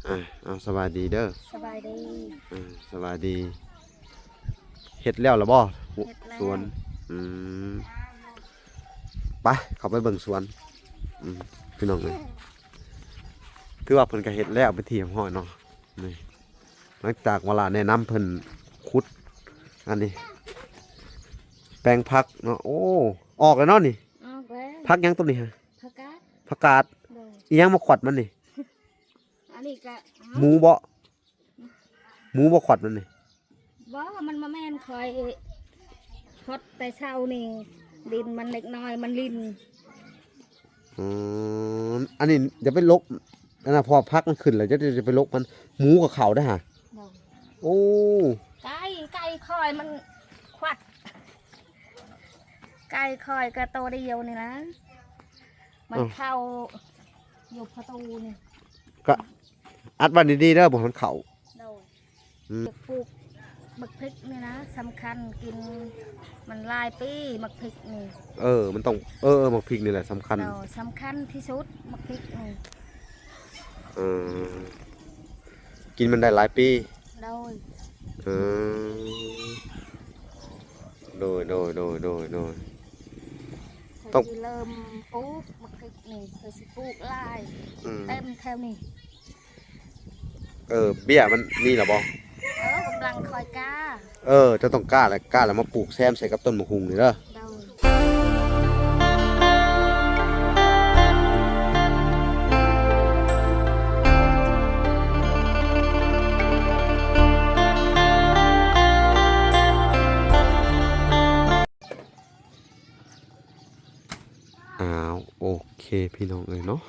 ອ່າ ເອົາ ສະບາຍດີເດີ. ສະບາຍດີ. ອ່າ ສະບາຍດີ. ເຮັດແລ້ວລະບໍ່? ເຮັດແລ້ວ. ສວນ. ອືມ ໄປ ເຂົ້າໄປເບິ່ງສວນ. ອືມ ພີ່ນ້ອງເອີຍ ຖືວ່າເພິ່ນກະເຮັດແລ້ວເປັນທີ່ຮຽບຮ້ອຍເນາະ. ນີ້ ຫຼັງຈາກວ່າຫຼານແນະນຳເພິ່ນຂຸດອັນນີ້ ແປງຜັກເນາະ. ໂອ້ ອອກແລ້ວເນາະນີ້. ອອກແລ້ວ. ຜັກຫຍັງໂຕນີ້ຮະ? ຜັກກາດ. ຜັກກາດ. ໂດຍ. ອີຫຍັງມາຂວັດມັນນີ້? ອັນນີ້ກະ ໝູບໍ່? ໝູບໍ່ຂວັດມັນນີ້? ບໍ່ ມັນບໍ່ແມ່ນ ຂ້ອຍຮອດແຕ່ເຊົ້ານີ້ ດິນມັນເລັກນ້ອຍ ມັນຫຼິ້ນ. ອືມ ອັນນີ້ຢ່າໄປຫຼົກ ອັນນະ ເພາະວ່າຜັກມັນຂຶ້ນແລ້ວ ເຈົ້າຈະໄປຫຼົກມັນ ໝູກໍເຂົ້າໄດ້ຫະ. ໂດຍ. ໂອ້ ໄກ່ ໄກ່ຂ້ອຍມັນຂວັດ ໄກ່ຂ້ອຍກໍໂຕດຽວນີ້ນະ ມັນ ເອົ້າ ເຂົ້າຢູ່ປະຕູນີ້. ກະອັດໄວ້ດີໆເດີ ບໍ່ໃຫ້ມັນເຂົ້າ. ໂດຍ. ອືມ ປູກບັກພິກນີ້ນະ ສຳຄັນ ກິນມັນຫຼາຍປີ ບັກພິກນີ້. ເອີ ມັນຕ້ອງ ເອີ ເອີ ບັກພິກນີ້ແຫຼະສຳຄັນ. ໂດຍ ສຳຄັນທີ່ສຸດ ບັກພິກນີ້. ເອີ ກິນມັນໄດ້ຫຼາຍປີ. ໂດຍ. ເອີ ໂດຍ ໂດຍ ໂດຍ ໂດຍ ໂດຍ. ຕ້ອງ ຂ້ອຍຊິເລີ່ມປູກບັກພິກນີ້ ຂ້ອຍຊິປູກຫຼາຍ. ອືມ ເຕັມແຖວນີ້. ເອີ ເບ້ຍມັນມີແລ້ວບໍ່? ເອີ ກຳລັງຄ່ອຍກ້າ. ເອີ ເຈົ້າຕ້ອງກ້າແຫຼະ ກ້າແລ້ວມາປູກແຊມໃສ່ກັບຕົ້ນໝາກຫຸ່ງນີ້ເດີ. ໂດຍ. ອ້າວ ໂອເຄ ພີ່ນ້ອງເອີຍເນາະ.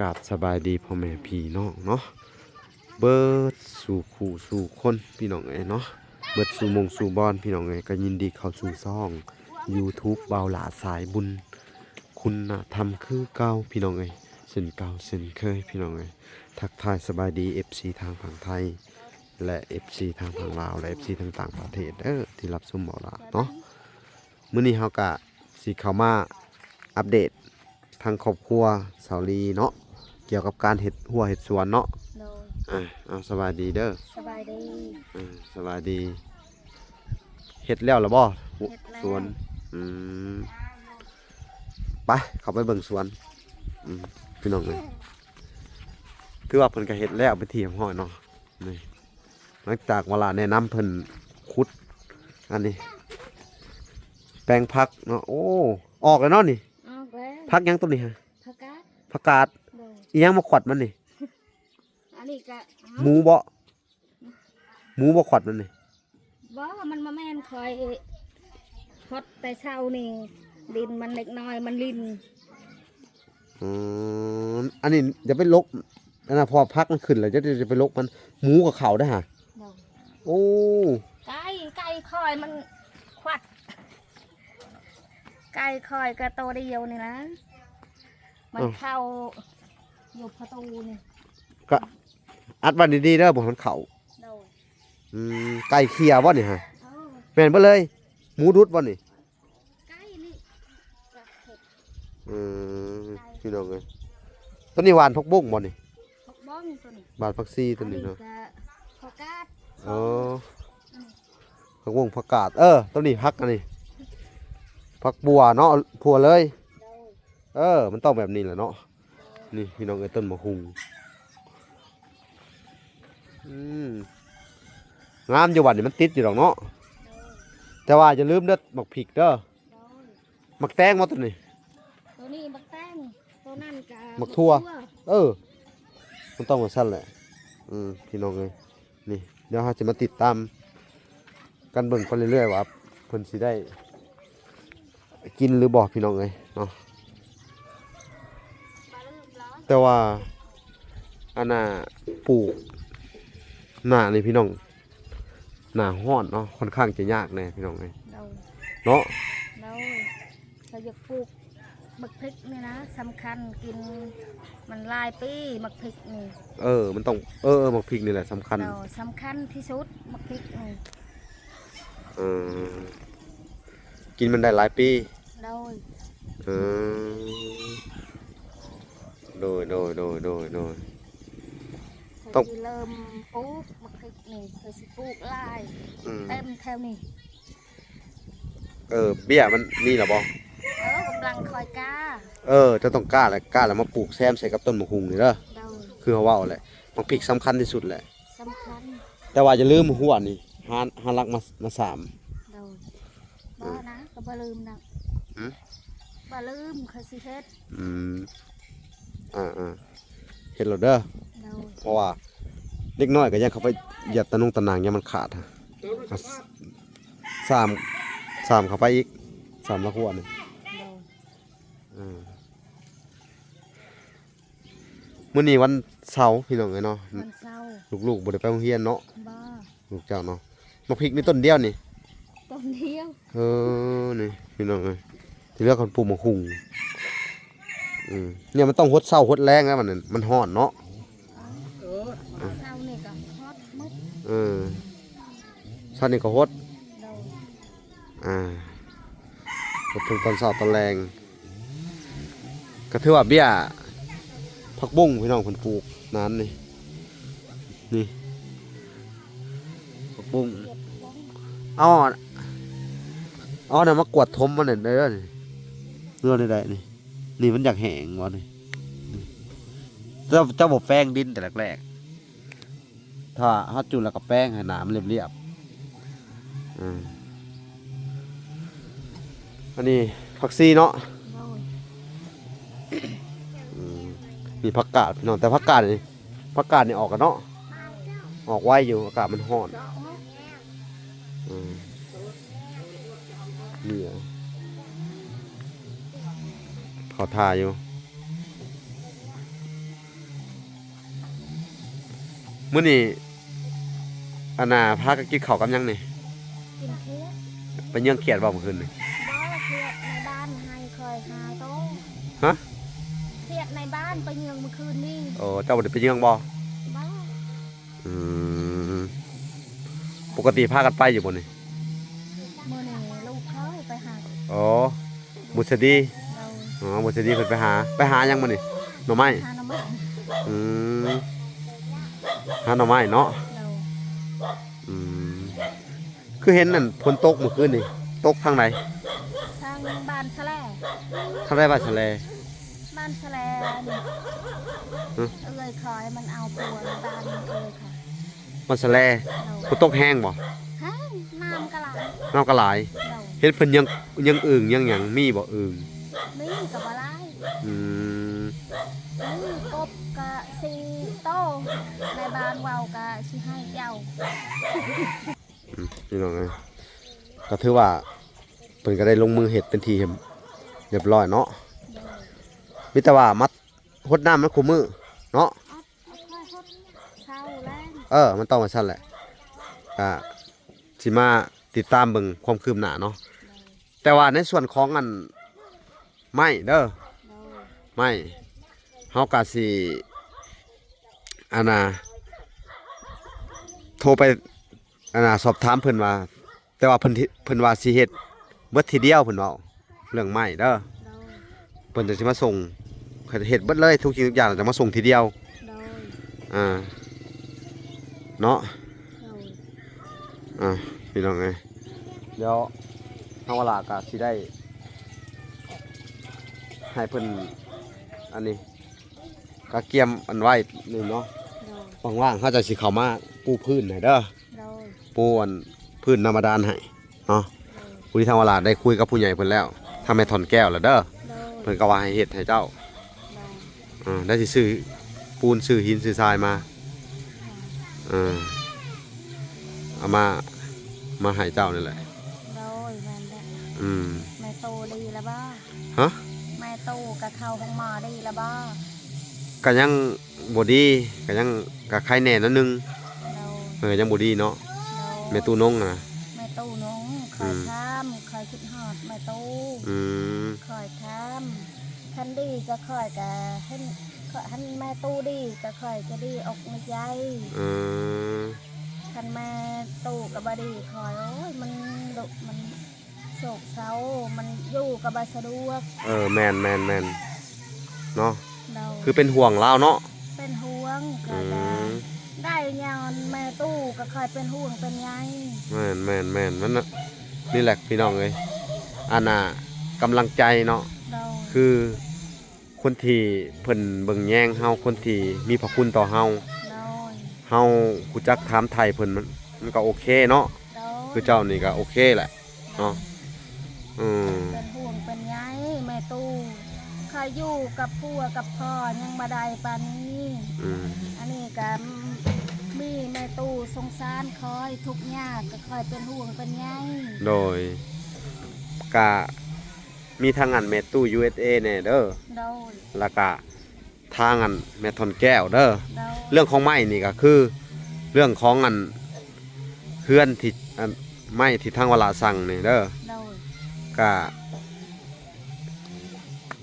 ກາບສະບາຍດີພໍ່ແມ່ພີ່ນ້ອງເນາະ ເບິດສູ່ຄູ່ສູ່ຄົນ ພີ່ນ້ອງເອີຍເນາະ ເບິດສູ່ໝ່ອງສູ່ບ່ອນ ພີ່ນ້ອງເອີຍ. ກໍຍິນດີເຂົ້າສູ່ຊ່ອງຢູທູບບ່າວຫຼ້າສາຍບຸນ ຄຸນນະທຳຄືເກົ່າ ພີ່ນ້ອງເອີຍ ເຊັ່ນເກົ່າເຊັ່ນເຄີຍ ພີ່ນ້ອງເອີຍ. ທັກທາຍສະບາຍດີເອັຟຊີທາງຝັ່ງໄທ ແລະ ເອັຟຊີທາງຝັ່ງລາວ ແລະ ເອັຟຊີທາງຕ່າງປະເທດເດີ ທີ່ຮັບຊົມບ່າວຫຼ້າເນາະ. ມື້ນີ້ເຮົາກະຊິເຂົ້າມາອັບເດດທາງຄອບຄົວສາວລີເນາະ ກ່ຽວກັບການເຮັດຮົ້ວເຮັດສວນເນາະ. ໂດຍ. ອ່າ ເອົາ ສະບາຍດີເດີ. ສະບາຍດີ. ອ່າ ສະບາຍດີ. ເຮັດແລ້ວລະບໍ່? ເຮັດແລ້ວ. ສວນ. ອືມ ໄປ ເຂົ້າໄປເບິ່ງສວນ. ອືມ ພີ່ນ້ອງເອີຍ ຖືວ່າເພິ່ນກະເຮັດແລ້ວເປັນທີ່ຮຽບຮ້ອຍເນາະ. ນີ້ ຫຼັງຈາກວ່າຫຼານແນະນຳເພິ່ນຂຸດອັນນີ້ ແປງຜັກເນາະ. ໂອ້ ອອກແລ້ວເນາະນີ້. ອອກແລ້ວ. ຜັກຫຍັງໂຕນີ້ຮະ? ຜັກກາດ. ຜັກກາດ. ໂດຍ. ອີຫຍັງມາຂວັດມັນນີ້? ອັນນີ້ກະ ໝູບໍ່? ໝູບໍ່ຂວັດມັນນີ້? ບໍ່ ມັນບໍ່ແມ່ນ ຂ້ອຍຮອດແຕ່ເຊົ້ານີ້ ດິນມັນເລັກນ້ອຍ ມັນຫຼິ້ນ. ອືມ ອັນນີ້ຢ່າໄປຫຼົກ ອັນນະ ເພາະວ່າຜັກມັນຂຶ້ນແລ້ວ ເຈົ້າຈະໄປຫຼົກມັນ ໝູກໍເຂົ້າໄດ້ຫະ. ໂດຍ. ໂອ້ ໄກ່ ໄກ່ຂ້ອຍມັນຂວັດ ໄກ່ຂ້ອຍກໍໂຕດຽວນີ້ນະ ມັນ ເອົ້າ ເຂົ້າຢູ່ປະຕູນີ້. ກະອັດໄວ້ດີໆເດີ ບໍ່ໃຫ້ມັນເຂົ້າ. ໂດຍ. ອືມ ໄກ່ເຄຍບໍ່ນີ້ຮະ? ເອີ ແມ່ນເບິດເລີຍ. ໝູດຸດບໍ່ນີ້? ໄກ່ນີ້ກະເຮັດ. ອືມ ໄກ່ ພີ່ນ້ອງເອີຍ ໂຕນີ້ຫວ່ານຜັກບົ້ງບໍ່ນີ້? ຜັກບົ້ງໂຕນີ້. ຫວ່ານຜັກຊີໂຕນີ້ເນາະ. ອັນນີ້ກະຜັກກາດ. ອໍ ອືມ ຜັກບົ້ງ ຜັກກາດ. ເອີ ໂຕນີ້ຜັກອັນນີ້ ຜັກບົວເນາະ ພົວເລີຍ. ໂດຍ. ເອີ ມັນຕ້ອງແບບນີ້ແຫຼະເນາະ. ນີ້ພີ່ນ້ອງເອີຍ ຕົ້ນໝາກຫຸ່ງ. ອືມ ງາມຢູ່ ບາດນີ້ມັນຕິດຢູ່ດອກເນາະ. ໂດຍ. ແຕ່ວ່າຢ່າລືມເດີ ໝາກພິກເດີ. ໂດຍ. ໝາກແຕງບໍ່ໂຕນີ້? ໂຕນີ້ໝາກແຕງ ໂຕນັ້ນກະ ໝາກຖົ່ວ. ເອີ ມັນຕ້ອງວ່າຊັ້ນແຫຼະ. ອືມ ພີ່ນ້ອງເອີຍ ນີ້ ດຽວເຮົາຈະມາຕິດຕາມກັນເບິ່ງໄປເລື້ອຍໆ ວ່າເພິ່ນຊິໄດ້ ກິນຫຼືບໍ່ ພີ່ນ້ອງເອີຍເນາະ. ແຕ່ວ່າອັນນ່າ ປູກໜ້ານີ້ພີ່ນ້ອງ ໜ້າຮ້ອນເນາະ ຄ່ອນຂ້າງຈະຍາກແດ່ພີ່ນ້ອງເອີຍ. ໂດຍ. ເນາະ. ໂດຍ. ເຂົາຢາກປູກບັກພິກນີ້ນະ ສຳຄັນ ກິນມັນຫຼາຍປີ ບັກພິກນີ້. ເອີ ມັນຕ້ອງ ເອີ ເອີ ບັກພິກນີ້ແຫຼະສຳຄັນ. ໂດຍ. ສຳຄັນທີ່ສຸດ ບັກພິກນີ້. ເອີ ກິນມັນໄດ້ຫຼາຍປີ. ໂດຍ. ເອີ ໂດຍ ໂດຍ ໂດຍ ໂດຍ ໂດຍ. ຕ້ອງ ຊິເລີ່ມປູກໝາກພິກນີ້ ເພິ່ນຊິປູກຫຼາຍ ອືມ ເຕັມແຖວນີ້. ເອີ ເບ້ຍມັນມີແລ້ວບໍ່? ເອີ ກຳລັງຄ່ອຍກ້າ. ເອີ ເຈົ້າຕ້ອງກ້າແຫຼະ ກ້າແລ້ວມາປູກແຊມໃສ່ກັບຕົ້ນໝາກຫຸ່ງນີ້ເດີ. ໂດຍ ຄືເຮົາເວົ້າແຫຼະ ໝາກພິກສຳຄັນທີ່ສຸດແຫຼະ. ສຳຄັນ ແຕ່ວ່າຢ່າລືມຫົວນີ້ ຫາ ຫາຫຼັກມາ ມາສາມ. ໂດຍ ບໍ່ນະ ກໍບໍ່ລືມດອກ. ຫື? ບໍ່ລືມ ຂ້ອຍຊິເຮັດ. ອືມ ອ່າໆ ເຮັດໂລດເດີ. ໂດຍ ເພາະວ່າເດັກນ້ອຍກໍຢ້ານເຂົ້າໄປຢຽບຕາໜຸງຕາໜາງ ຢ້ານມັນຂາດ. ສາມ ສາມເຂົ້າໄປອີກ ສາມລະຫົວນີ້. ໂດຍ ອ່າ ມື້ນີ້ວັນເສົາພີ່ນ້ອງເອີຍເນາະ. ວັນເສົາ ລູກໆບໍ່ໄດ້ໄປໂຮງຮຽນເນາະ. ບໍ່ ລູກເຈົ້າເນາະ. ໝາກພິກມີຕົ້ນດຽວນີ້? ຕົ້ນດຽວ. ເອີ ນີ້ພີ່ນ້ອງເອີຍ ທີ່ເຫຼືອເຂົາປູກໝາກຫຸ່ງ. ອືມ ເນີ້ຍມັນຕ້ອງຫົດເຊົ້າຫົດແລງແລ້ວ ມັນ ມັນຮ້ອນເນາະ. ເອີ ເຊົ້ານີ້ກໍຮອດໝົດ. ເອີ ເຊົ້ານີ້ກໍຫົດ. ໂດຍ ອ່າ ຫົດທັງຕອນເຊົ້າຕອນແລງ. ກໍຖືວ່າເບ້ຍຜັກບຸ້ງພີ່ນ້ອງເພິ່ນປູກນັ້ນນີ້ ນີ້ຜັກບຸ້ງ. ເອົາ ເອົາອັນນັ້ນມາກວດຖົມມັນເດີນີ້. ເລື່ອງໃດໆ ນີ້ ນີ້ມັນຢາກແຫ້ງບໍ່ນີ້? ເຈົ້າ ເຈົ້າບໍ່ແປງດິນແຕ່ແລກໆ. ຖ້າເຮົາຈູດແລ້ວກໍແປງໃຫ້ໜ້າມັນລຽບໆ. ອ່າ ອັນນີ້ຜັກຊີເນາະ. ໂດຍ ອືມ ມີຜັກກາດພີ່ນ້ອງ ແຕ່ຜັກກາດນີ້ ຜັກກາດນີ້ອອກແລ້ວເນາະ ອອກໄວຢູ່ ອາກາດມັນຮ້ອນ. ອືມ ນີ້ເຂົ້າທ່າຢູ່. ມື້ນີ້ ອັນນ່າ ພາກັນກິນເຂົ້າກັບຫຍັງນີ້? ກິນຂຽດ. ໄປເຍືອງຂຽດບໍ່ມື້ຄືນນີ້? ບໍ່ ຂຽດໃນບ້ານໃຫ້ຂ້ອຍຫ້າໂຕ. ຮະ? ຂຽດໃນບ້ານໄປເຍືອງມື້ຄືນນີ້. ໂອ້ ເຈົ້າບໍ່ໄດ້ໄປເຍືອງບໍ່? ບໍ່. ອືມ ປົກກະຕິພາກັນໄປຢູ່ບໍ່ນີ້? ມື້ນີ້ລູກເຂົາໄປຫາ. ອໍ ບຸດສະດີ. ໂດຍ ອໍ ບຸດສະດີເພິ່ນໄປຫາ ໄປຫາຫຍັງມື້ນີ້? ໜໍ່ໄມ້. ຫາໜໍ່ໄມ້. ອືມ ຫາໜໍ່ໄມ້ເນາະ. ໂດຍ ອືມ ຄືເຫັນນັ້ນ ຝົນຕົກມື້ຄືນນີ້ ຕົກທາງໃດ? ທາງບ້ານສະແລ. ທາງໃດບ້ານສະແລ? ບ້ານສະແລນີ້. ຮະ? ເອື້ອຍຂ້ອຍມັນເອົາຜົວໃນບ້ານເອື້ອຍຂ້ອຍ. ມັນສະແລ. ໂດຍ ຝົນຕົກແຮງບໍ່? ແຮງ ນ້ຳກໍຫຼາຍ. ນ້ຳກໍຫຼາຍ. ໂດຍ ເຫັນເພິ່ນຍັງ ຍັງອຶ່ງຍັງຫຍັງມີບໍ່? ອຶ່ງ ມີກໍບໍ່ຫຼາຍ. ອືມ ມີກົບກໍສີ່ໂຕ ໃນບ້ານເວົ້າກໍຊິໃຫ້ເຈົ້າ. ອືມ ພີ່ນ້ອງເອີຍ ກໍຖືວ່າເພິ່ນກໍໄດ້ລົງມືເຮັດເປັນທີ່ຮຽບຮ້ອຍເນາະ. ໂດຍ ມີແຕ່ວ່າມາຫົດນ້ຳມັນຄູ່ມື້ເນາະ. ເອີ ມັນຕ້ອງວ່າຊັ້ນແຫຼະ ກະຊິມາຕິດຕາມເບິ່ງຄວາມຄືບໜ້າເນາະ. ແຕ່ວ່າໃນສ່ວນຂອງອັນໄມ້ເດີ ໂດຍ ໄມ້ ເຮົາກະຊິ ອັນນ່າ ໂທໄປ ອັນນ່າ ສອບຖາມເພິ່ນວ່າ ແຕ່ວ່າເພິ່ນ ເພິ່ນວ່າຊິເຮັດເບິດທີດຽວ ເພິ່ນເວົ້າເລື່ອງໄມ້ເດີ. ໂດຍ ເພິ່ນຈັ່ງຊິມາສົ່ງ ເຮັດເບິດເລີຍ ທຸກສິ່ງທຸກຢ່າງຈະມາສົ່ງທີດຽວ. ໂດຍ ອ່າ ເນາະ. ໂດຍ ອ່າ ພີ່ນ້ອງເອີຍ ດຽວທາງວາລາກະຊິໄດ້ໃຫ້ເພິ່ນ ອັນນີ້ ກະກຽມອັນໄວ້ນີ້ເນາະ. ໂດຍ ວ່າງໆ ເຮົາຈະຊິເຂົ້າມາປູພື້ນໃຫ້ເດີ. ໂດຍ ປູອັນພື້ນນ້ຳບາດານໃຫ້ເນາະ. ໂດຍ ຜູ້ທີ່ທາງວາລາໄດ້ຄຸຍກັບຜູ້ໃຫຍ່ເພິ່ນແລ້ວ ທາງແມ່ທ່ອນແກ້ວແລ້ວເດີ. ໂດຍ ເພິ່ນກໍວ່າໃຫ້ເຮັດໃຫ້ເຈົ້າ. ໂດຍ ອ່າ ໄດ້ຊິຊື້ປູນ ຊື້ຫີນ ຊື້ຊາຍມາ ອ່າ ເອົາມາ ມາໃຫ້ເຈົ້ານີ້ແຫຼະ. ໂດຍ ແມ່ນແຫຼະ. ອືມ ແມ່ໂຕດີແລ້ວບໍ່? ຮະ? ແມ່ໂຕກະເຂົ້າໂຮງໝໍດີແລ້ວບໍ່? ກະຍັງບໍ່ດີ ກະຍັງ ກະໄຄແດ່ໜ້ອຍໜຶ່ງ. ໂດຍ ເອີ ຍັງບໍ່ດີເນາະ. ໂດຍ ແມ່ຕູ້ນົງນະ ແມ່ຕູ້ນົງ ຂ້ອຍ ອືມ ຖາມ ຂ້ອຍຄິດຮອດແມ່ຕູ້. ອືມ ຂ້ອຍຖາມ ຄັນດີກໍຂ້ອຍກໍເຫັນ ຄັນແມ່ຕູ້ດີກໍຂ້ອຍຈະດີອົກໃນໃຈ. ອືມ ຄັນແມ່ຕູ້ກໍບໍ່ດີ ຂ້ອຍ ໂອ້ຍ ມັນດຸ ມັນໂສກເສົ້າ ມັນຢູ່ກໍບໍ່ສະດວກ. ເອີ ແມ່ນໆໆ ເນາະ. ໂດຍ ຄືເປັນຫ່ວງລາວເນາະ. ເປັນຫ່ວງ ອືມ ຂ້ອຍກໍ ຍ້ອນແມ່ຕູ້ກໍຄ່ອຍເປັນຫ່ວງເປັນໃຍ. ແມ່ນໆໆ ມັນນະ ນີ້ແຫຼະພີ່ນ້ອງເອີຍ ອັນນ່າ ກຳລັງໃຈເນາະ ໂດຍ ຄືຄົນທີ່ເພິ່ນເບິ່ງແຍງເຮົາ ຄົນທີ່ມີພະຄຸນຕໍ່ເຮົາ ໂດຍ ເຮົາຮູ້ຈັກຖາມໄຖ່ເພິ່ນ ມັນ ມັນກໍໂອເຄເນາະ ໂດຍ ຄືເຈົ້ານີ້ກໍໂອເຄແຫຼະ ເນາະ ອືມ ເປັນຫ່ວງເປັນໃຍແມ່ຕູ້ ຂ້ອຍຢູ່ກັບຜົວກັບພໍ່ຍັງບໍ່ໄດ້ປານນີ້ ອືມ ອັນນີ້ກໍມີແມ່ຕູ້ສົງສານຂ້ອຍ ທຸກຍາກກໍຂ້ອຍເປັນຫ່ວງເປັນໃຍ ໂດຍ ກະມີທັງອັນແມ່ຕູ້ ຢູເອສເອ ແດ່ເດີ ໂດຍ ແລ້ວກະ ທາງອັນແມ່ທ່ອນແກ້ວເດີ ໂດຍ ເລື່ອງຂອງໄມ້ນີ້ກໍຄືເລື່ອງຂອງອັນເຮືອນທີ່ ອັນໄມ້ທີ່ທາງວະລະສັ່ງນີ້ເດີ ໂດຍ ກະ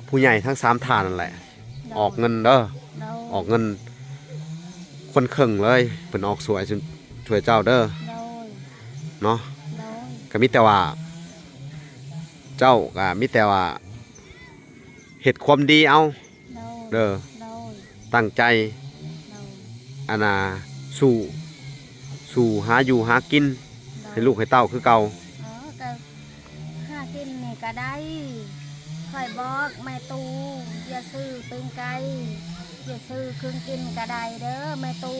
ຜູ້ໃຫຍ່ທັງສາມທ່ານນັ້ນແຫຼະ ໂດຍ ອອກເງິນເດີ ໂດຍ ອອກເງິນຄົນເຄິ່ງເລີຍ ເພິ່ນອອກຊ່ວຍ ຊ່ວຍເຈົ້າເດີ ໂດຍ ເນາະ ໂດຍ ກໍມີແຕ່ວ່າ ເຈົ້າກໍມີແຕ່ວ່າ ເຮັດຄວາມດີເອົາ ໂດຍ ເດີ ໂດຍ ຕັ້ງໃຈ ໂດຍ ອັນນ່າ ສູ້ ສູ້ຫາຢູ່ຫາກິນ ໂດຍ ໃຫ້ລູກໃຫ້ເຕົ້າຄືເກົ່າ ເອີ ກໍຫາກິນນີ້ກໍໄດ້ ຂ້ອຍບອກແມ່ຕູ້ ຢ່າຊື້ປີ້ງໄກ່ ຢ່າຊື້ເຄື່ອງກິນກໍໄດ້ເດີແມ່ຕູ້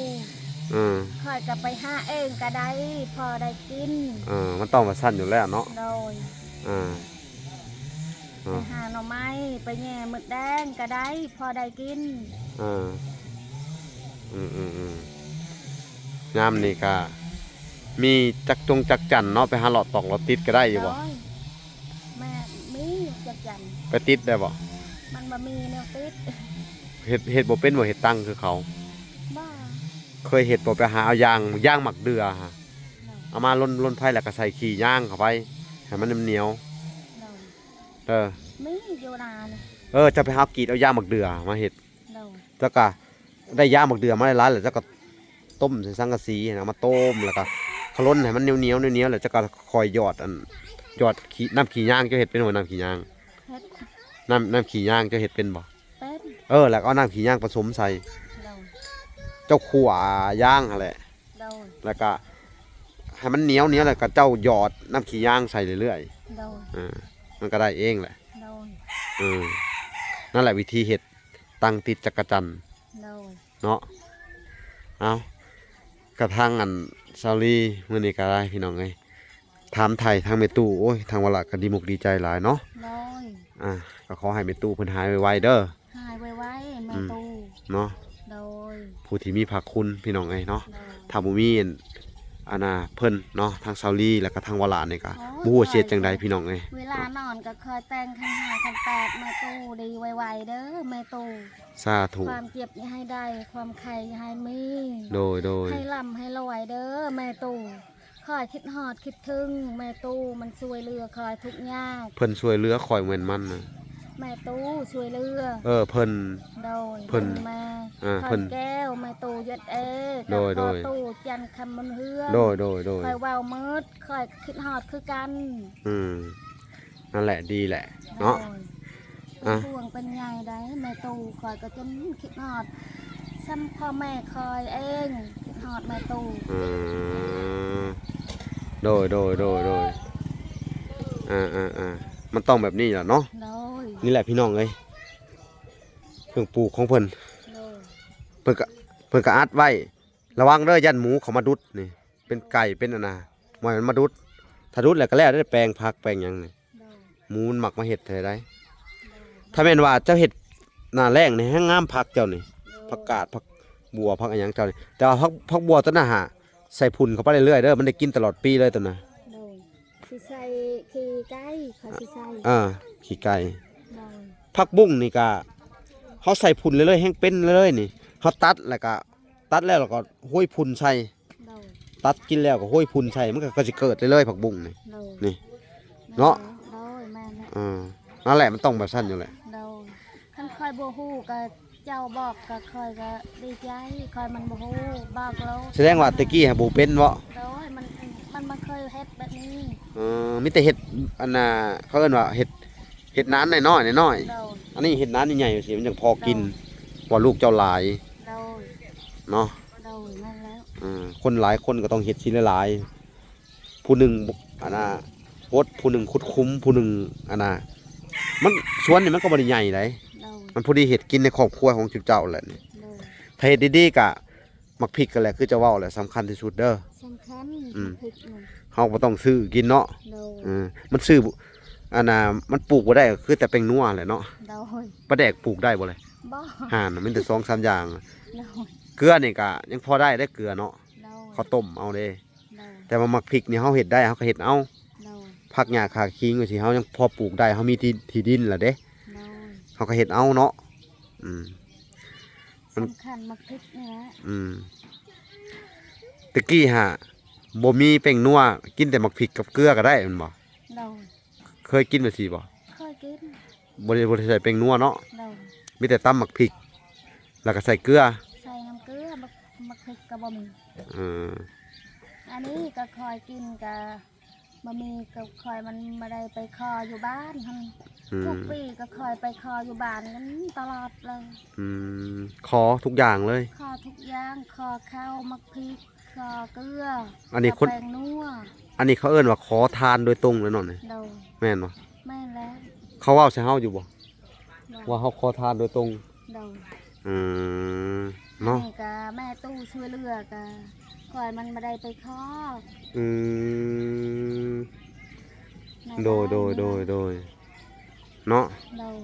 ເອີ ຂ້ອຍກໍໄປຫາເອງກໍໄດ້ ພໍໄດ້ກິນ ເອີ ມັນຕ້ອງວ່າຊັ້ນຢູ່ແລ້ວເນາະ ໂດຍ ເອີ ໄປຫາໜໍ່ໄມ້ ໄປແຍ່ມົດແດງກໍໄດ້ ພໍໄດ້ກິນ ເອີ ອືມໆໆ ຍາມນີ້ກະມີຈັກຈົງຈັກຈັນເນາະ ໄປຫາເລາະຕອກເລາະຕິດກໍໄດ້ຢູ່ບໍ່? ໂດຍ ແມ່ນ ມີຈັກຈັນ ໄປຕິດໄດ້ບໍ່? ມັນບໍ່ມີແນວຕິດ ເຮັດ ເຮັດບໍ່ເປັນບໍ່? ເຮັດຕັງຄືເຂົາ ບໍ່ ເຄີຍເຮັດບໍ່? ໄປຫາເອົາຢາງ ຢາງໝາກເດື່ອຫັ້ນ ໂດຍ ເອົາມາລົນ ລົນໄຟ ແລ້ວກໍໃສ່ຂີ້ຍາງເຂົ້າໄປ ໃຫ້ມັນໜຽວໆ ໂດຍ ເອີ ມີຢູ່ນານີ້ ເອີ ເຈົ້າໄປຫາກຣີດເອົາຢາງໝາກເດື່ອມາເຮັດ ໂດຍ ເຈົ້າກໍໄດ້ຢາງໝາກເດື່ອມາຫຼາຍໆ ແລ້ວເຈົ້າກໍຕົ້ມໃສ່ສັງກະສີຫັ້ນນະ ເອົາມາຕົ້ມ ແລ້ວກໍຂະລົນໃຫ້ມັນໜຽວໆ ໜຽວໆ ແລ້ວເຈົ້າກໍຄ່ອຍຢອດອັນ ຢອດຂີ້ ນ້ຳຂີ້ຍາງ ເຈົ້າເຮັດເປັນບໍ່? ນ້ຳຂີ້ຍາງ ເຮັດ ນ້ຳ ນ້ຳຂີ້ຍາງເຈົ້າເຮັດເປັນບໍ່? ເປັນ ເອີ ແລ້ວກໍເອົານ້ຳຂີ້ຍາງປະສົມໃສ່ ໂດຍ ເຈົ້າຂົ້ວຢາງຫັ້ນແຫຼະ ໂດຍ ແລ້ວກະໃຫ້ມັນໜຽວໆ ແລ້ວກະເຈົ້າຢອດນ້ຳຂີ້ຍາງໃສ່ເລື້ອຍໆ ໂດຍ ເອີ ມັນກະໄດ້ເອງແຫຼະ ໂດຍ ເອີ ນັ້ນແຫຼະວິທີເຮັດຕັງຕິດຈັກກະຈັນ ໂດຍ ເນາະ ເອົາ ກະທາງອັນຊາວລີ ມື້ນີ້ກະໄດ້ພີ່ນ້ອງເອີຍ ຖາມໄຖ່ທາງແມ່ຕູ້ ໂອ້ຍ ທາງວະລະກະດີມຸກດີໃຈຫຼາຍເນາະ ໂດຍ ອ່າ ກະຂໍໃຫ້ແມ່ຕູ້ເພິ່ນຫາຍໄວໆ ເດີ ຫາຍໄວໆ ແມ່ຕູ້ ອືມ ເນາະ ໂດຍ ຜູ້ທີ່ມີພະຄຸນພີ່ນ້ອງເອີຍເນາະ ໂດຍ ຖ້າບໍ່ມີອັນ ອັນນ່າ ເພິ່ນເນາະ ທາງຊາວລີ ແລ້ວກະທາງວະລະນີ້ກະ ໂອ້ຍ ບໍ່ຮູ້ວ່າຊິເຮັດຈັ່ງໃດພີ່ນ້ອງເອີຍ ເວລານອນກະຄ່ອຍແຕ່ງຂັນຫ້າຂັນແປດ ແມ່ຕູ້ດີໄວໆ ເດີແມ່ຕູ້ ສາທຸ ຄວາມເຈັບຢ່າໃຫ້ໄດ້ ຄວາມໄຂ້ຢ່າໃຫ້ມີ ໂດຍໆ ໃຫ້ລ່ຳໃຫ້ລວຍເດີແມ່ຕູ້ ຂ້ອຍຄິດຮອດຄິດເຖິງແມ່ຕູ້ ມັນຊ່ວຍເຫຼືອຂ້ອຍທຸກຍາກ ເພິ່ນຊ່ວຍເຫຼືອຂ້ອຍແມ່ນມັນນະ ແມ່ຕູ້ຊ່ວຍເຫຼືອ ເອີ ເພິ່ນ ໂດຍ ເພິ່ນ ແມ່ ເອີ ເພິ່ນ ແກ້ວ ແມ່ຕູ້ ຢູເອສເອ ໂດຍໆ ຕູ້ ຈັນຄຳບຸນເຮືອງ ໂດຍໆໆ ຂ້ອຍເວົ້າໝົດ ຂ້ອຍຄິດຮອດຄືກັນ ອືມ ນັ້ນແຫຼະ ດີແຫຼະເນາະ ໂດຍ ເປັນ ອ່ະ ຫ່ວງເປັນໃຍໄດ໋ແມ່ຕູ້ ຂ້ອຍກໍຈົນຄິດຮອດສ່ຳພໍ່ແມ່ຂ້ອຍເອງ ຄິດຮອດແມ່ຕູ້ ອືມ ໂດຍໆໆໆ ອ່າໆໆ ມັນຕ້ອງແບບນີ້ແຫຼະເນາະ ໂດຍ ນີ້ແຫຼະພີ່ນ້ອງເອີຍ ເຄື່ອງປູກຂອງເພິ່ນ ໂດຍ ເພິ່ນກະ ເພິ່ນກະອັດໄວ້ ລະວັງເດີ ຢ້ານໝູເຂົ້າມາດຸດນີ້ ເປັນໄກ່ເປັນອັນນ່າ ບໍ່ໃຫ້ມັນມາດຸດ ຖ້າດຸດແລ້ວກໍແລ້ວເດ້ ແປງຜັກແປງຫຍັງນີ້ ໂດຍ ໝູມັນມັກມາເຮັດໃຫ້ໄດ໋ ໂດຍ ຖ້າແມ່ນວ່າເຈົ້າເຮັດໜ້າແລ້ງນີ້ແຮງງາມ ຜັກເຈົ້ານີ້ ໂດຍ ຜັກກາດ ຜັກບົວ ຜັກອີ່ຫຍັງເຈົ້ານີ້ ແຕ່ວ່າຜັກ ຜັກບົວຕົວນັ້ນຫາ ໃສ່ຝຸ່ນເຂົ້າໄປເລື້ອຍໆເດີ ມັນໄດ້ກິນຕະຫຼອດປີເລີຍຕົວນັ້ນ ໂດຍ ຊິໃສ່ຂີ້ໄກ່ ຂ້ອຍຊິໃສ່ ເອີ ຂີ້ໄກ່ ໂດຍ ຜັກບຸ້ງນີ້ກະ ເຮົາໃສ່ຝຸ່ນເລື້ອຍໆ ແຮງເປັນເລື້ອຍໆນີ້ ເຮົາຕັດແລ້ວກະ ຕັດແລ້ວ ແລ້ວກໍໂຮຍຝຸ່ນໃສ່ ໂດຍ ຕັດກິນແລ້ວກໍໂຮຍຝຸ່ນໃສ່ ມັນກໍ ກໍຊິເກີດເລື້ອຍໆ ຜັກບຸ້ງນີ້ ໂດຍ ນີ້ ເນາະ ໂດຍ ແມ່ນແຫຼະ ເອີ ນັ້ນແຫຼະ ມັນຕ້ອງແບບຊັ້ນຢູ່ແຫຼະ ໂດຍ ຄັນຂ້ອຍບໍ່ຮູ້ກໍເຈົ້າບອກ ກໍຂ້ອຍກໍດີໃຈ ຂ້ອຍມັນບໍ່ຮູ້ ບອກໂລດ ສະແດງວ່າແຕ່ກີ້ຫາບໍ່ເປັນເບາະ ໂດຍ ມັນ ມັນບໍ່ເຄີຍເຮັດແບບນີ້ ເອີ ມີແຕ່ເຮັດ ອັນນ່າ ເຂົາເອີ້ນວ່າເຮັດ ເຮັດນານນ້ອຍໆ ນ້ອຍໆ ໂດຍ ອັນນີ້ເຮັດນານໃຫຍ່ໆ ຈັ່ງຊີ້ ມັນຈັ່ງພໍກິນ ໂດຍ ວ່າລູກເຈົ້າຫຼາຍ ໂດຍ ເນາະ ໂດຍ ນັ້ນແລ້ວ ອ່າ ຄົນຫຼາຍຄົນກໍຕ້ອງເຮັດສິ່ງຫຼາຍໆ ຜູ້ໜຶ່ງ ອັນນ່າ ຫົດ ຜູ້ໜຶ່ງຂຸດຂຸມ ຜູ້ໜຶ່ງ ອັນນ່າ ມັນ ສວນນີ້ມັນກໍບໍ່ໄດ້ໃຫຍ່ໃດ ໂດຍ ມັນພໍດີເຮັດກິນໃນຄອບຄົວຂອງຊຸມເຈົ້າແຫຼະນີ້ ໂດຍ ຖ້າເຮັດດີໆ ກະ ໝາກພິກຫັ້ນແຫຼະ ຄືເຈົ້າເວົ້າແຫຼະ ສຳຄັນທີ່ສຸດເດີ ສຳຄັນ ອືມ ໝາກພິກນີ້ ເຮົາບໍ່ຕ້ອງຊື້ກິນເນາະ ໂດຍ ເອີ ມັນຊື້ ອັນນ່າ ມັນປູກບໍ່ໄດ້ ກໍຄືແຕ່ແປ້ງນົວແຫຼະເນາະ ໂດຍ ປາແດກປູກໄດ້ບໍ່ແຫຼະ ບໍ່ ຫັ້ນ ມີແຕ່ສອງສາມຢ່າງ ໂດຍ ເກືອນີ້ກະຍັງພໍໄດ້ເດ້ ເກືອເນາະ ໂດຍ ເຂົາຕົ້ມເອົາເດ້ ໂດຍ ແຕ່ວ່າໝາກພິກນີ້ເຮົາເຮັດໄດ້ ເຮົາກໍເຮັດເອົາ ໂດຍ ຜັກຫຍ້າຂ່າຂີງຈັ່ງຊີ້ ເຮົາຍັງພໍປູກໄດ້ ເຮົາມີທີ່ ທີ່ດິນລະເດ້ ໂດຍ ເຮົາກໍເຮັດເອົາເນາະ ອືມ ມັນ ສຳຄັນໝາກພິກນີ້ແຫຼະ ອືມ ແຕ່ກີ້ຫາບໍ່ມີແປ້ງນົວ ກິນແຕ່ໝາກພິກກັບເກືອກໍໄດ້ແມ່ນບໍ່? ໂດຍ ເຄີຍກິນແບບຊີ້ບໍ່? ເຄີຍກິນ ບໍ່ໄດ້ ບໍ່ໄດ້ໃສ່ແປ້ງນົວເນາະ ໂດຍ ມີແຕ່ຕຳໝາກພິກ ແລ້ວກໍໃສ່ເກືອ ໃສ່ນ້ຳເກືອ ໝາກ ໝາກພິກກໍບໍ່ມີ ເອີ ອັນນີ້ກໍຂ້ອຍກິນກໍ ບໍ່ມີ ກໍຂ້ອຍມັນບໍ່ໄດ້ໄປຂໍຢູ່ບ້ານຫັ້ນ ອືມ ທຸກປີກໍຂ້ອຍໄປຂໍຢູ່ບ້ານກັນຕະຫຼອດເລີຍ ອືມ ຂໍທຸກຢ່າງເລີຍ ຂໍທຸກຢ່າງ ຂໍເຂົ້າ ໝາກພິກ ຂໍເກືອ ອັນນີ້ຄົນ ແປ້ງນົວ ອັນນີ້ເຂົາເອີ້ນວ່າຂໍທານໂດຍຕົງເລີຍເນາະນີ້ ໂດຍ ແມ່ນບໍ່? ແມ່ນແລ້ວ ເຂົາເວົ້າໃສ່ເຮົາຢູ່ບໍ່? ໂດຍ ວ່າເຮົາຂໍທານໂດຍຕົງ ໂດຍ ອືມ ເນາະ ອັນນີ້ກໍແມ່ຕູ້ຊ່ວຍເຫຼືອກໍຂ້ອຍມັນບໍ່ໄດ້ໄປຂໍ ອືມ ແມ່ ໂດຍ ໂດຍ ໂດຍ ໂດຍ ເນາະ ໂດຍ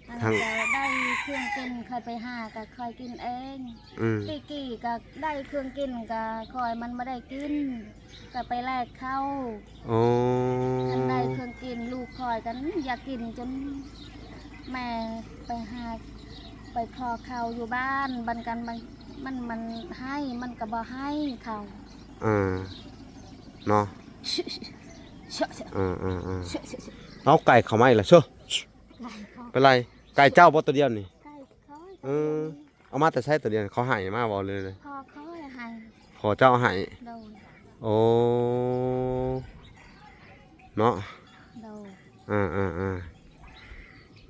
ອັນ ທາງ ກໍໄດ້ເຄື່ອງກິນ ຂ້ອຍໄປຫາກໍຂ້ອຍກິນເອງ ອືມ ກີ້ໆ ກໍໄດ້ເຄື່ອງກິນກໍຂ້ອຍມັນບໍ່ໄດ້ກິນ ກໍໄປແລກເຂົ້າ ໂອ້ ຄັນໄດ້ເຄື່ອງກິນ ລູກຂ້ອຍກໍຢາກກິນຈົນແມ່ໄປຫາ ໄປຂໍເຂົ້າຢູ່ບ້ານ ບັນກັນມັນ ມັນ ມັນໃຫ້ ມັນກໍບໍ່ໃຫ້ເຂົ້າ ເອີ ເນາະ ເອີໆໆ ເອົາໄກ່ເຂົ້າມາອີກລະ ເຊີ ໄກ່ເຂົ້າ ເປັນໄລ ໄກ່ເຈົ້າບໍ່ໂຕດຽວນີ້? ໄກ່ຂ້ອຍ ເອີ ເອົາມາແຕ່ໃສໂຕດຽວນີ້? ເຂົາໃຫ້ມາບໍ່ ຫຼື ພໍ່ຂ້ອຍໃຫ້ ພໍ່ເຈົ້າໃຫ້ ໂດຍ ໂອ້ ເນາະ ໂດຍ ເອີໆ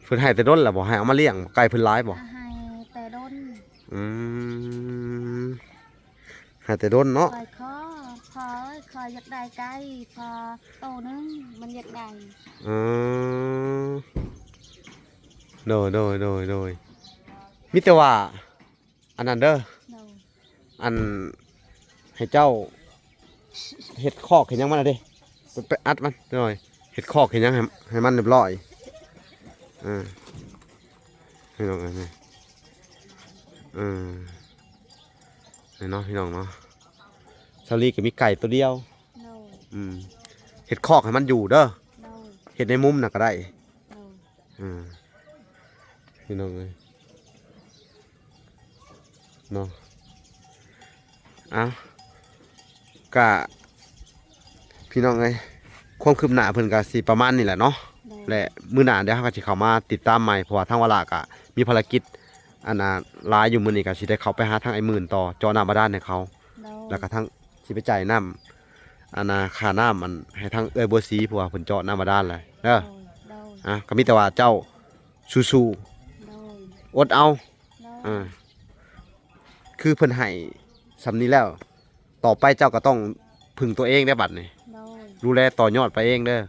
ໆ ເພິ່ນໃຫ້ແຕ່ດົນແລ້ວບໍ່? ໃຫ້ເອົາມາລ້ຽງ ໄກ່ເພິ່ນຫຼາຍບໍ່? ໃຫ້ແຕ່ດົນ ອືມ ໃຫ້ແຕ່ດົນເນາະ ຂ້ອຍຂໍ ພໍ່ເອີຍ ຂ້ອຍຢາກໄດ້ໄກ່ ພໍ່ໂຕໜຶ່ງ ມັນຢາກໄດ້ ເອີ ໂດຍ ໂດຍ ໂດຍ ໂດຍ ມີແຕ່ວ່າ ອັນນັ້ນເດີ ໂດຍ ອັນ ໃຫ້ເຈົ້າເຮັດຄອກເຮັດຫຍັງມັນນະເດ້ ໄປ ໄປອັດມັນໜ້ອຍ ເຮັດຄອກເຮັດຫຍັງໃຫ້ ໃຫ້ມັນຮຽບຮ້ອຍ ເອີ ພີ່ນ້ອງເອີຍ ເອີ ນີ້ເນາະ ພີ່ນ້ອງເນາະ ສາວລີກໍມີໄກ່ໂຕດຽວ ໂດຍ ອືມ ເຮັດຄອກໃຫ້ມັນຢູ່ເດີ ໂດຍ ເຮັດໃນມຸມນະກໍໄດ້ ໂດຍ ອ່າ ພີ່ນ້ອງເອີຍ ເນາະ ເອົ້າ ກະ ພີ່ນ້ອງເອີຍ ຄວາມຄືບໜ້າເພິ່ນກະຊິປະມານນີ້ແຫຼະເນາະ ໂດຍ ແລະ ມື້ໜ້າດຽວເຮົາກະຊິເຂົ້າມາຕິດຕາມໃໝ່ ເພາະວ່າທາງວາລະກະມີພາລະກິດ ອັນນ່າ ຫຼາຍຢູ່ ມື້ນີ້ກະຊິໄດ້ເຂົ້າໄປຫາທາງອ້າຍໝື່ນຕໍ່ ເຈາະນ້ຳບາດານໃຫ້ເຂົາ ໂດຍ ແລ້ວກະທາງ ຊິໄປຈ່າຍນ້ຳ ອັນນ່າ ຄ່ານ້ຳ ອັນ ໃຫ້ທາງເອື້ອຍບົວສີ ເພາະວ່າເພິ່ນເຈາະນ້ຳບາດານແລ້ວເດີ ໂດຍ ໂດຍ ອ່າ ກໍມີແຕ່ວ່າເຈົ້າສູ້ໆ ໂດຍ ອົດເອົາ ໂດຍ ອ່າ ຄືເພິ່ນໃຫ້ສ່ຳນີ້ແລ້ວ ຕໍ່ໄປເຈົ້າກໍຕ້ອງ ເພິ່ງຕົວເອງໄດ້ບັດນີ້ ໂດຍ ດູແລຕໍ່ຍອດໄປເອງເດີ ໂດຍ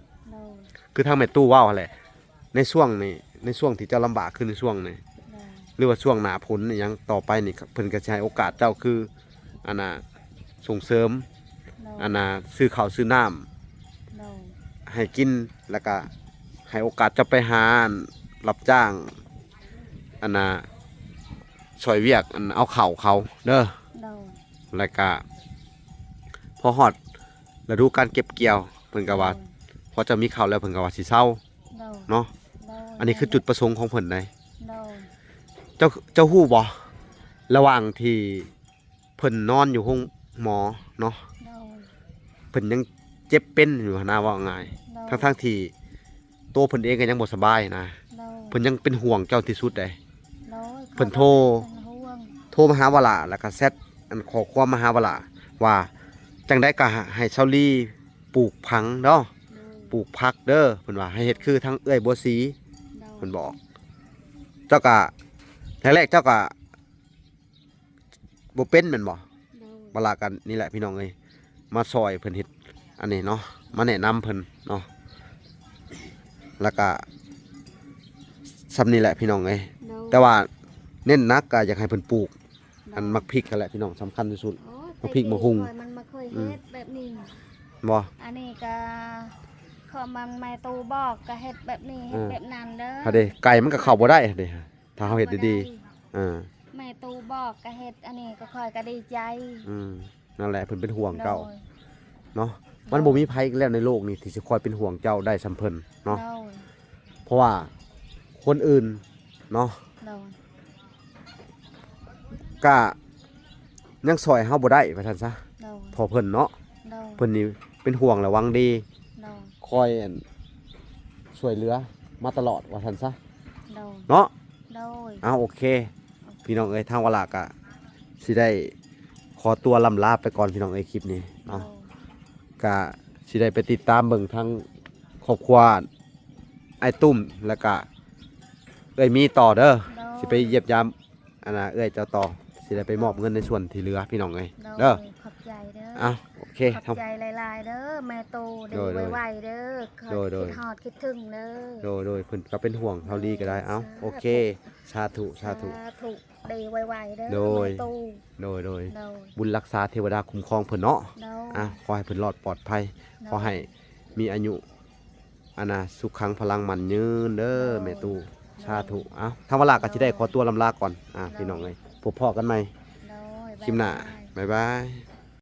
ຄືທາງແມ່ຕູ້ເວົ້າຫັ້ນແຫຼະ ໃນຊ່ວງນີ້ ໃນຊ່ວງທີ່ເຈົ້າລຳບາກ ຄືໃນຊ່ວງນີ້ ໂດຍ ຫຼືວ່າຊ່ວງໜ້າຝົນອີ່ຫຍັງຕໍ່ໄປນີ້ ເພິ່ນກໍຊິໃຫ້ໂອກາດເຈົ້າ ຄື ອັນນ່າ ສົ່ງເສີມ ໂດຍ ອັນນ່າ ຊື້ເຂົ້າຊື້ນ້ຳ ໂດຍ ໃຫ້ກິນ ແລ້ວກະໃຫ້ໂອກາດເຈົ້າໄປຫາ ອັນ ຮັບຈ້າງ ອັນນ່າ ຊ່ອຍວຽກ ອັນ ເອົາເຂົ້າເຂົາເດີ ໂດຍ ແລ້ວກະ ພໍຮອດລະດູການເກັບກ່ຽວ ເພິ່ນກໍວ່າ ໂດຍ ພໍເຈົ້າມີເຂົ້າແລ້ວ ເພິ່ນກໍວ່າຊິເຊົາ ໂດຍ ເນາະ ໂດຍ ອັນນີ້ຄືຈຸດປະສົງຂອງເພິ່ນໃດ ໂດຍ ເຈົ້າ ເຈົ້າຮູ້ບໍ່ ລະຫວ່າງທີ່ເພິ່ນນອນຢູ່ໂຮງໝໍເນາະ ໂດຍ ເພິ່ນຍັງເຈັບເປັນຢູ່ຫັ້ນນະ ເວົ້າງ່າຍ ໂດຍ ທັງໆທີ່ ໂຕເພິ່ນເອງກໍຍັງບໍ່ສະບາຍນະ ໂດຍ ເພິ່ນຍັງເປັນຫ່ວງເຈົ້າທີ່ສຸດໃດ ໂດຍ ເພິ່ນໂທ ເປັນຫ່ວງ ໂທມາຫາວາລະ ແລ້ວກໍແຊັດ ອັນ ຂໍ້ຄວາມມາຫາວາລະ ວ່າ ຈັ່ງໃດກໍໃຫ້ຊາວລີປູກຜັງເນາະ ໂດຍ ປູກຜັກເດີ ເພິ່ນວ່າໃຫ້ເຮັດຄືທາງເອື້ອຍບົວສີ ໂດຍ ເພິ່ນບອກ ເຈົ້າກໍ ແລກໆ ເຈົ້າກໍ ບໍ່ເປັນແມ່ນບໍ່? ໂດຍ ບັກຫຼ້າກໍນີ້ແຫຼະພີ່ນ້ອງເອີຍ ມາຊ່ອຍເພິ່ນເຮັດອັນນີ້ເນາະ ມາແນະນຳເພິ່ນເນາະ ແລ້ວກໍສ່ຳນີ້ແຫຼະພີ່ນ້ອງເອີຍ ໂດຍ ແຕ່ວ່າເນັ້ນໜັກກໍຢາກໃຫ້ເພິ່ນປູກ ໂດຍ ອັນໝາກພິກຫັ້ນແຫຼະພີ່ນ້ອງ ສຳຄັນທີ່ສຸດ ໂອ້ຍ ໝາກພິກ ແຕ່ ໝາກຫຸ່ງ ຂ້ອຍມັນບໍ່ເຄີຍ ອືມ ເຮັດແບບນີ້ ບໍ່ ອັນນີ້ກໍ ເພາະມັນແມ່ຕູ້ບອກກໍເຮັດແບບນີ້ ເຮັດ ເອີ ແບບນັ້ນເດີ ຫັ້ນເດ້ ໄກ່ມັນກໍເຂົ້າບໍ່ໄດ້ຫັ້ນເດ້ ຖ້າເຮົາເຮັດດີໆ ເອີ ແມ່ຕູ້ບອກກໍເຮັດ ອັນນີ້ກໍຂ້ອຍກໍດີໃຈ ອືມ ນັ້ນແຫຼະ ເພິ່ນເປັນຫ່ວງເຈົ້າ ໂດຍ ເນາະ ໂດຍ ມັນບໍ່ມີໃຜອີກແລ້ວໃນໂລກນີ້ທີ່ຊິຄອຍເປັນຫ່ວງເຈົ້າໄດ້ສ່ຳເພິ່ນເນາະ ໂດຍ ເພາະວ່າຄົນອື່ນເນາະ ໂດຍ ກະຍັງຊ່ອຍເຮົາບໍ່ໄດ້ວ່າຊັ້ນຊະ ໂດຍ ເພາະເພິ່ນເນາະ ໂດຍ ເພິ່ນນີ້ເປັນຫ່ວງແລະຫວັງດີ ໂດຍ ຄອຍ ອັນ ຊ່ວຍເຫຼືອມາຕະຫຼອດວ່າຊັ້ນຊະ ໂດຍ ເນາະ ໂດຍ ເອົາ ໂອເຄ ພີ່ນ້ອງເອີຍ ທາງວາລາກະຊິໄດ້ຂໍຕົວລ່ຳລາໄປກ່ອນພີ່ນ້ອງເອີຍ ຄລິບນີ້ເນາະ ໂດຍ ກະຊິໄດ້ໄປຕິດຕາມເບິ່ງທາງຄອບຄົວອ້າຍຕຸ້ມ ແລ້ວກະເອື້ອຍມີຕໍ່ເດີ ໂດຍ ຊິໄປຢ້ຽມຢາມ ອັນນ່າ ເອື້ອຍເຈົ້າຕໍ່ ຊິໄດ້ໄປມອບເງິນໃນສ່ວນທີ່ເຫຼືອພີ່ນ້ອງເອີຍ ໂດຍ ເດີ ຂອບໃຈເດີ ເອົາ ໂອເຄ ຂອບໃຈຫຼາຍໆເດີ ແມ່ຕູ້ ດີ ໂດຍໆ ໄວໆເດີ ໂດຍໆ ຄິດຮອດຄິດເຖິງເດີ ໂດຍໆ ເພິ່ນກໍເປັນຫ່ວງເຮົາລີກໍໄດ້ ເອົາ ໂອເຄ ສາທຸ ສາທຸ ສາທຸ ດີໄວໆເດີ ໂດຍ ແມ່ຕູ້ ໂດຍໆ ໂດຍ ບຸນລັກສາເທວະດາຄຸ້ມຄອງເພິ່ນເນາະ ໂດຍ ອ່ະ ຂໍໃຫ້ເພິ່ນລອດປອດໄພ ໂດຍ ຂໍໃຫ້ມີອາຍຸ ອັນນ່າ ສຸຂັງພະລັງໝັ້ນຍືນເດີ ໂດຍ ແມ່ຕູ້ ໂດຍ ສາທຸ ເອົາ ທາງວາລາກໍຊິໄດ້ ໂດຍ ຂໍຕົວລ່ຳລາກ່ອນ ອ່າ ໂດຍ ພີ່ນ້ອງເອີຍ ພົບພໍ້ກັນໃໝ່ ໂດຍ ຄລິບໜ້າ ບາຍບາຍ ບາຍບາຍ.